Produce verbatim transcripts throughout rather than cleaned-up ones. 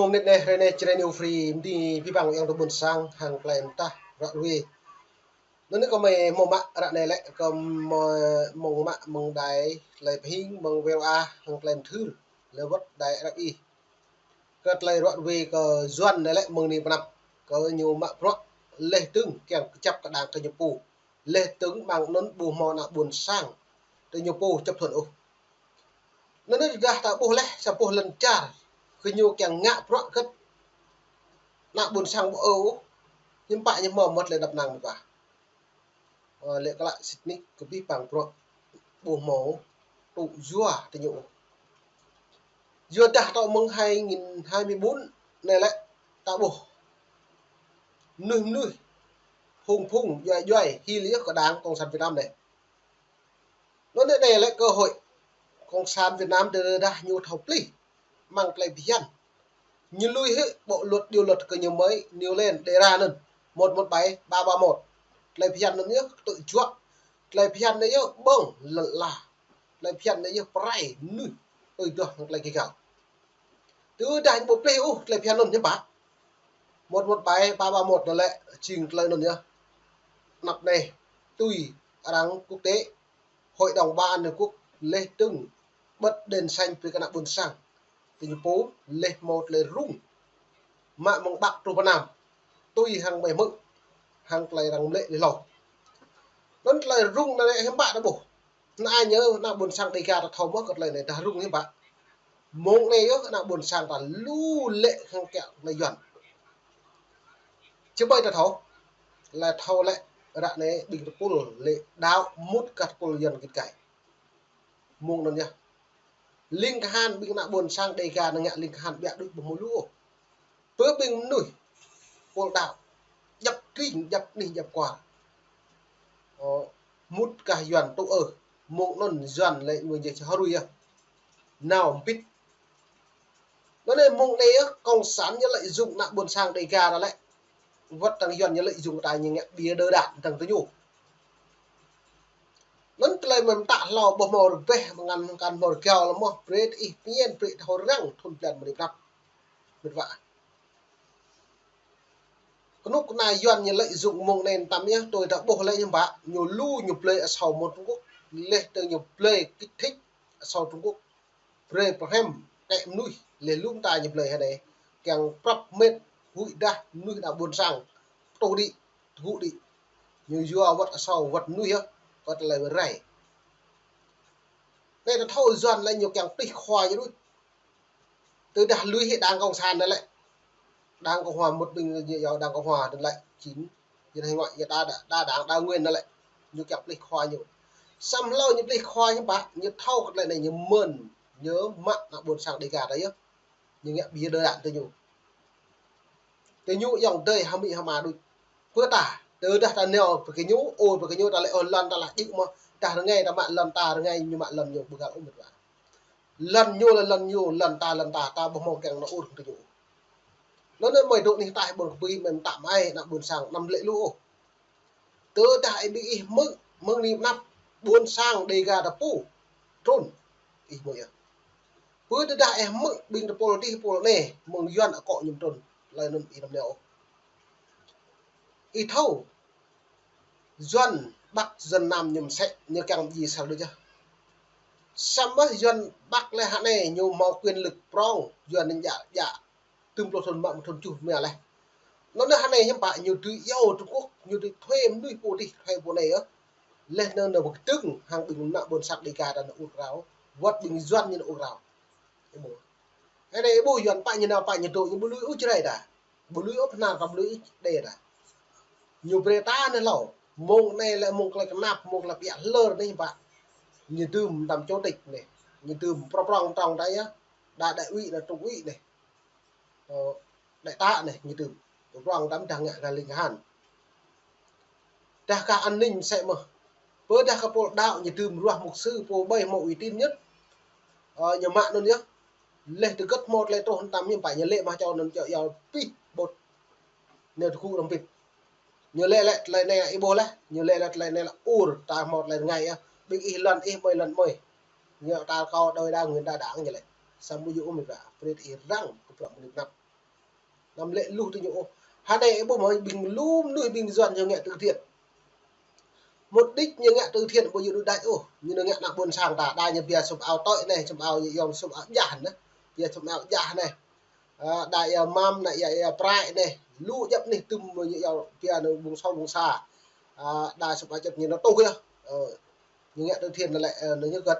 Mơ̆ng anai, hrơi anai, Jrai New Free, mơ̆ng anai, pơhiăp hăng ƀing ta ƀôn sang, hăng tơlơi mơtah, ră ruai. Anŭn anai kâo mơ̆ mă ră anai lĕ, kâo mơ̆ mơ̆ng mă mơ̆ng đài, tơlơi pơhing, mơ̆ng V O A, hăng tơlơi mơthưr, lĕ wơ̆t đài R F I. Kơ tơlơi ră ruai kơ Yuan anai lĕ mơ̆ng anai pơ anăp, kơ ñu mă bruă laih dơ̆ng kiăng kơjăp kơđang kơ ñu pô. Laih dơ̆ng mơ̆ng anŭn ƀu hmâo ană ƀôn sang tơ ñu pô chấp thuận ôh. Anŭn anai tơdah ta ƀuh laih, sa boh lŏn čar, kơ ñu kiăng ngă bruă kơ ană ƀôn sang ƀu ôh, hiư̆m pă ñu hmâo mơ̆t lĕ dăp năng mơ̆ ƀă. Ơ, lĕ kơ lă sĭt nik kơ pơhiăp hăng bruă ƀu hmâo tŭ yua tơ ñu ôh. Yua dah tŏ mơ̆ng hai nghìn hai mươi bốn anai lĕ ta ƀuh mơnuih mơnuih, phung phung, djuai djuai, hil yơh kơ Đảng Cộng sản Việt Nam anai. Anŭn anai lĕ cơ hội Cộng sản Việt Nam tơdah ñu thâo plih mơ̆ng tơlơi phiăn. Ñu lui hĭ bộ luật, điều luật kơ ñu mơ̆ ñu lên đề ra anŭn, một một bảy, ba ba một. Tơlơi phiăn anŭn yơh tơjuă. Tơlơi phiăn anŭn yơh ƀơ̆ng lŏn ala. Tơlơi phiăn anŭn yơh pơrai mơnuih tui duah hăng tơlơi gêh gao. Tơdah ñu ƀu plih ôh tơlơi phiăn anŭn hiư̆m pă. Một một bảy, ba ba một anŭn lĕ jing tơlơi anŭn yơh. Anăp anai, tui arăng quốc tế, Hội đồng Bảo an Liên Hợp Quốc laih dơ̆ng bật đèn xanh brơi kơ ană ƀôn sang tơ ñu pô, laih hmâo tơlơi rŭng mă mơ̆ng Bắc truh pơ Nam, tui hăng ƀai hmư̆, hăng tơlơi arăng mơlĕ laih hlâo. Anŭn tơlơi rŭng anai lĕ hiư̆m pă ta ƀuh. Anai ñu ană ƀôn sang Dêga ta thâo mơ̆ kơ tơlơi anai dah rŭng hiư̆m pă. Mơ̆ng anai yơh ană ƀôn sang ta lu lĕ hăng kiăng tơlơi Yuan. Či ƀai ta thâo, lĕ thâo lĕ ră anai ƀing tơpul lĕ đaŏ mŭt kơ tơpul Yuan git gai. Mơ̆ng anŭn yơh. Ling kahan ƀing ană ƀôn sang Dêga anai ngă ling kahan ƀiă đôč ƀu hmâo lu ôh. Pơ ƀing mơnuih pul đaŏ, djăp tring, djăp anih, djăp kual. Ơ, mŭt kơ Yuan tŭ ôh, mơ̆ng anŭn Yuan lĕ ñu jĕ čơhruai yơh. Nao mbĭt. Anŭn anai mơ̆ng anai yơh, Cộng sản ñu lợi dụng ană ƀôn sang Dêga ta lĕ. Wơ̆t tăng Yuan ñu lợi dụng ta ñu ngă ƀiă đơ đan tăng tơ ñu. Anŭn tơlơi mơ̆n ta hlâo ƀu hmâo rơbeh mơ̆ng anŭn kăn hmâo rơgao lơ̆m mơ̆, brơi ih pơñen, brơi thâo răng thun blan mơ̆n anai pơnăp. Mĕt wa. Kơnuk kơna Yuan ñu lợi dụng mơ̆ng anai tăm yơh, tui ta ƀuh lĕ hiư̆m pă, ñu lu ñu blơi asâo mơ̆ng Trung Quốc, laih dơ̆ng ñu blơi kích thích asâo Trung Quốc, brơi pơhrăm kĕ mơnuih, laih lŏm ta ñu blơi hơnai, kiăng prăp mĕt, huĭ dah mơnuih ană ƀôn sang, tŏ đĭ, tơgŭ đĭ. Ñu yua wơ̆t asâo, wơ̆t mơnuih yơh, wơ̆t tơlơi rai. Anai ta thâo Yuan lĕ ñu kiăng plih khua ñu đôč. Tơdah lui hĭ Đảng Cộng sản anai lĕ. Đảng Cộng hòa một mình, ñu yua Đảng Cộng hòa anŭn lĕ, chín, chín hải ngoại, ñu đa, đa, đa đảng, đa nguyên anŭn lĕ. Ñu kiăng plih khua ñu. Samơ̆ hlâo ñu plih khua ñu pă, ñu thâo kơ tơlơi anai ñu mơ̆n, ñu mă ană ƀôn sang Dêga ta yơh. Ñu ngă ƀiă đơ đan tơ ñu. Tơ ñu yŏng dơi hơmĭ hơma đôč. Pơ ta, tơdah ta nao pơ kơ ñu, ôh pơ kơ ñu ta lĕ ôh lŏn ta lă djơ̆ mơ̆, dah rơngai ta mă lŏn ta, rơngai ñu mă lŏn ñu, ƀu găl ôh mĕt wa. Lŏn ñu lĕ lŏn ñu, lŏn ta lŏn ta, ta ƀu hmâo kiăng nao ur tơ ñu. Anŭn anai mơi dŏ anih ataih ƀôn kơpui mơi mơtă mơai ană ƀôn sang anăm lĕ lu ôh. Tơdah ih ƀing ih hmư̆, mơ̆ng anai pơnăp ƀôn sang Dêga ta pô trŭn, ih hmư̆ yơh. Pơ tơdah ih hmư̆ ƀing tơpul adih tơpul anai, mơ̆ng Yuan akŏ ñu trŭn, tơlơi anŭn ih anăm nao ôh. Ih thâo, Yuan Bắc Yuan Nam ñu mơsĕ, ñu kiăng ji sal đôč yơh. Samơ̆ Yuan Bắc lĕ hơnai ñu hmâo quyền lực prŏng, Yuan anŭn djă, djă tơm pluh thŭn mă mơ̆ thŭn tơjuh mơ̆ leh. Anŭn anai hơnai hiư̆m pă ñu tui iâu Trung Quốc, ñu tui thuê mơnuih pô adih, thuê pô anai yơh. Laih anŭn anŭn pơkơdơ̆ng hăng ƀing ană ƀôn sang Dêga ta nao ur krao, wơ̆t ƀing Yuan ñu nao ur krao. Ih ƀuh. Hơnai ih ƀuh Yuan pă ñu nao pă ñu dŏ, ñu ƀu lui ôh Jrai ta. Ƀu lui ôh Bahnar ta, ƀu lui ôh Êđê ta. Ñu brơi ta anai hlâo. Mơ̆ng anai lĕ mơ̆ng tơlơi kơnap, mơ̆ng tơlơi ƀiă hlơr anai pă. Ñu dưm tăm chủ tịch anai. Ñu dưm prŏng prŏng tơ̆ng ta yơh. Đa đại úy, đa trung úy anai. Ơ, đại tá anai ñu dưm. Prŏng tăm dah ngă gah ling kahan. Dah gah an ninh mơsĕ mơ̆n. Pơ dah kơ pô đaŏ ñu dưm ruah mục sư pô ƀai hmâo uy tín nhất. Ơ, ñu mă anŭn yơh. Laih tơgơ̆t hmâo tơlơi truh tăm ñu pă ñu lĕ mă čô anŭn čô yua pih ƀôt. Ñu tơgŭ rơmbit. Ñu lĕ lĕ tơlơi anai ih ƀuh leh, ñu lĕ lĕ tơlơi anai lĕ ur ta hmâo tơlơi rơngai yơh. Ƀing ih lŏn ih mơi lŏn mơi. Ñu ta kâo đôi đảng nguyên đa đảng ñu lĕ. Samơ̆ ƀu djơ̆ ôh mĕt wa, brơi ih răng kơ bruă mơnuih pơnăp. Anăm lĕ luh tơ ñu ôh. Hơnai ih ƀuh mơ̆ ƀing lŏm mơnuih ƀing Yuan ñu ngă từ thiện. Mục đích ñu ngă từ thiện ƀu djơ̆ đuaĭ ôh. Ñu ngă ană ƀôn sang ta, đa ñu pia sum ao tơi anai, sum ao ñu yom sum ao jah anai. Pia sum ao jah anai. Ă, đa ia mam anai, ia, ia prai anai. Lu djŏp anih tơm ñu yom pia anai ƀung sô ƀung sa. Ă, đa sum ao djŏp ñu anŭn tuh yơh. Ă, ñu ngă từ thiện anŭn lĕ, ơ, anŭn ñu gĕt.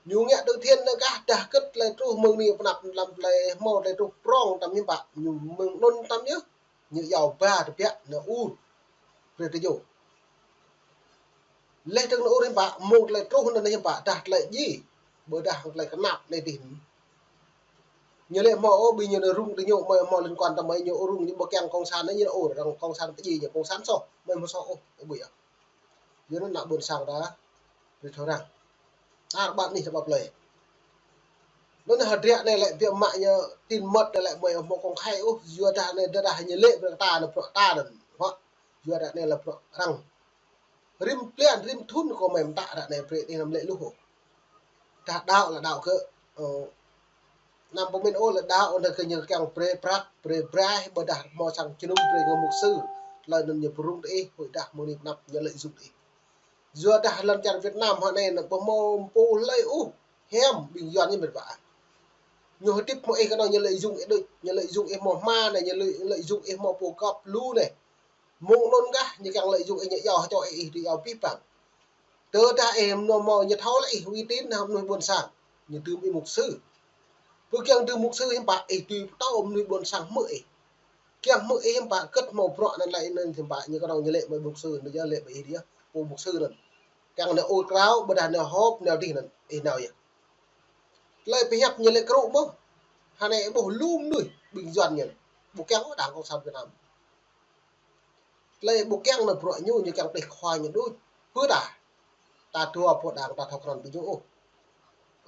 Ñu ngă từ thiện anŭn kah dah gĕt tơlơi truh mơ̆ng anai pơ anăp lăm tơlơi hmâo tơlơi truh prong tơm hiư̆m pă. Ñu mơ̆ng anŭn tơm yơh. Ñu yua ba tơbiă anŭn ur. Brơi tơ ñu. Laih dơ̆ng anŭn ur hiư̆m pă, mơ̆ng tơlơi truh anŭn hiư̆m pă, dah tơlơi djai. Ƀôdah tơlơi kơnap anai dih. Ñu lĕ hmâo ôh, ƀing ñu anŭn rŭng tơ ñu, mơi hmâo liên quan tơm mơi ñu rŭng ñu ƀu kiăng cộng sản anŭn ñu ur, arăng cộng sản pơdjai ñu, cộng sản soh, mơi hmâo soh ôh, ƀu yơh. Yua anŭn ană ƀôn sang ta, brơi thâo răng. Tar ƀar anih ta ƀă plơi. Anŭn hơdră anai lĕ biă mă ñu tin mơ̆t anai lĕ mơi hmâo công khai ôh, yua dah anai dah dah ñu lĕ brơi ta anŭn bruă ta anŭn. Hă, yua dah anai lĕ bruă arăng. Rĭm blan, rĭm thŭn kơ mơi mơtă dah anai brơi anai anăm lĕ luh ôh. Dah đaŏ lĕ đaŏ kơ, ơ, anăm pơmĭn ôh lĕ đaŏ anŭn kơ ñu kiăng brơi prăk, brơi braih, ƀôdah hmâo sang jơnum brơi kơ mục sư. Tơlơi anŭn ñu pơrŭng tơ ih, huĭ dah mơ̆ng anai pơ anăp ñu lợi dụng tơ ih. Yua dah lŏn čar Việt Nam hơnai anŭn ƀu hmâo pô hlơi ôh, hiam ƀing Yuan ñu mĕt wa. Ñu hơdip hmâo ih kơnơ̆ng ñu lợi dụng ih đôč, ñu lợi dụng ih hmâo hma anai, ñu lợi, lợi dụng ih hmâo pô găp lu anai. Mơ̆ng anŭn kah, ñu kiăng lợi dụng ih ñu yua hơčŏ ih, ih dưi yua pih păng. Tơdah ih mơnuih hmâo ñu thâo lĕ ih uy tín hăng mơnuih ƀôn sang, ñu dưm ih mục sư. Ƀu kiăng dưm mục sư hiư̆m pă, ih dưi pơtô mơnuih ƀôn sang hmư̆ ih. Kiăng hmư̆ ih hiư̆m pă, gĕt hmâo bruă anŭn lĕ anŭn hiư̆m pă, ñu kơnơ̆ng ñu lĕ mơi mục sư, anŭn yơh lĕ mơi ih yơh, pô mục sư anŭn. Kiăng anŭn ur krao, ƀôdah anŭn họp, anŭn dih anŭn, ih nao yơh. Tơlơi pơhiăp ñu lĕ krŭ mơ̆n. Hơnai ƀuh lŏm mơnuih, ƀing Yuan ñu. Ƀu kiăng ôh đảng cộng sản Việt Nam. Tơlơi ƀu kiăng anŭn bruă ñu, ñu kiăng plih khua ñu đôč. Pơ ta. Ta dua pô đảng ta thâo krăn ƀing ñu ôh.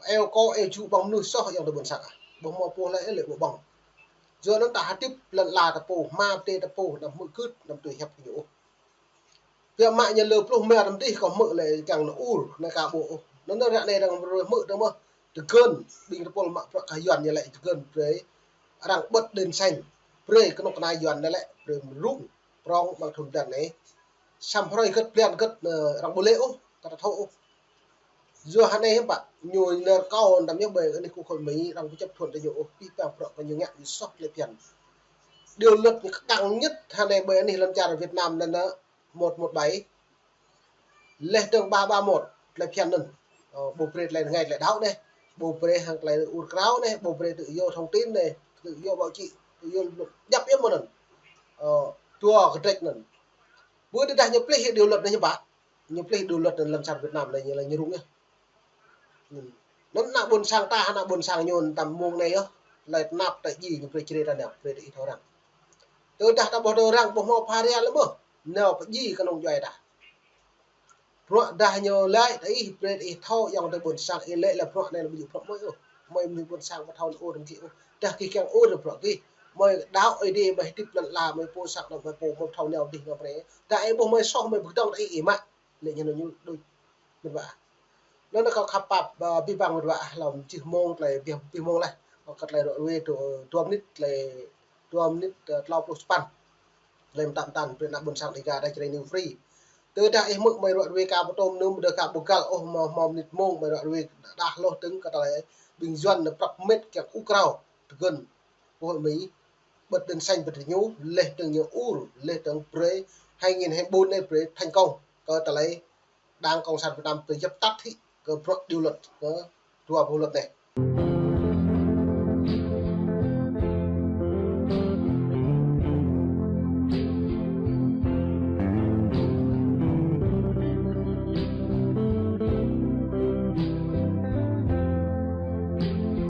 Eo kơ eo jŭ ƀơ̆ng mơnuih soh ayŏng adơi ƀôn sang ah. Ƀu hmâo pô hlơi lĕ ƀu ƀơ̆ng. Yua anŭn ta hơdip lŏn ala ta pô, hma tê ta pô, anăm hmư̆ gưt, anăm tui hiăp ƀing ñu ôh. Biă mă ñu lơ pluh rơma tơm dih kơ hmư̆ lĕ kiăng anŭn ur, anŭn ka ƀuh ôh. Anŭn ră anai arăng brơi hmư̆ tơ mơ̆, tơgơ̆n, ƀing tơpul mă bruă kơ Yuan ñu lĕ tơgơ̆n brơi. Arăng bật đèn xanh, brơi kơnuk kơna Yuan anŭn lĕ, brơi rŭng, prong ƀăng thŭn blan anai. Samơ̆ hrơi gĕt blan gĕt, ơ, arăng ƀu lĕ ôh, kơ ta thâo ôh. Yua hơnai hiư̆m pă, ñu nơ̆r kâo anăm ñu ƀơi anih quốc hội Mỹ, arăng ƀu chấp thuận tơ ñu ôh, pih păng bruă kơ ñu ngă ñu soh tơlơi phiăn. Điều luật ñu kơkăng nhất hơnai ƀơi anih lŏn čar Việt Nam anŭn, một một bảy. Laih dơ̆ng ba ba một, tơlơi phiăn anŭn. Ơ, ƀu brơi tơlơi rơngai tơlơi đaŏ anai, ƀu brơi hăng tơlơi ur krao anai, ƀu brơi tự do thông tin anai, tự do báo chí, tự do luận, djŏp yơh mơ̆n anŭn. Ơ, dua kơdrĕč anŭn. Ƀu tơdah ñu plih điều luật anŭn hiư̆m pă. Ñu plih điều luật anŭn lŏn čar Việt Nam anai ñu lĕ ñu rŭng yơh. Anŭn ană ƀôn sang ta, ană ƀôn sang ñu tơm mơ̆ng anai yơh. Tơlơi tơnap tơlơi djai ñu brơi čơrê ta nao, brơi tơ ih thâo răng. Tơdah ta ƀu thâo răng, ƀu hmâo pha ria lĕ mơ̆. Nao pơdjai kơnơ̆ng djuai ta. Bruă dah ñu laĭ tơ ih, brơi tơ ih thâo ayŏng adơi ƀôn sang ih lĕ lĕ bruă anai lĕ ƀu djơ̆ bruă mơi ôh. Mơi mơnuih ƀôn sang ƀu thâo ur tơm gih ôh. Dah gih kiăng ur bruă gih. Mơi đaŏ Ơi Adai mơi hơdip lŏn ala mơi pô sang dong mơi pô mơi thâo nao dih nao pre. Dah ih ƀuh mơi soh mơi pơkơdơ̆ng tơ ih ih mă. Lĕ ñu anŭn ñu đôč mĕt wa. Anŭn kâo khăp pap, ơ, pih păng mĕt wa ah, lŏm čih mơ̆ng tơlơi pih, pih mơ̆ng laih. Kâo kơ tơlơi ră ruai dua, dua mơnit tơlơi, dua mơnit, ơ, klâo pluh sapăn. Tơlơi mơtam mơtam brơi ană ƀôn sang Dega ta Jrai New Free. Tơdah ih hmư̆ mơi ră ruai ka pơtô mơnum, tơdah ka ƀu găl ôh hmâo, hmâo mơnit mơ̆ng mơi ră ruai đah hloh dơ̆ng kơ tơlơi ƀing Yuan anŭn prăp mĕt kiăng ur krao. Tơgơ̆n. Quốc hội Mỹ bật đèn xanh brơi tơ ñu, laih dơ̆ng ñu ur, laih dơ̆ng brơi, hai nghìn hai mươi bốn anai brơi thành công. Kơ tơlơi Đảng Cộng sản Việt Nam brơi djăp tăt hĭ kơ bruă điều luật, kơ dua pô luật anai.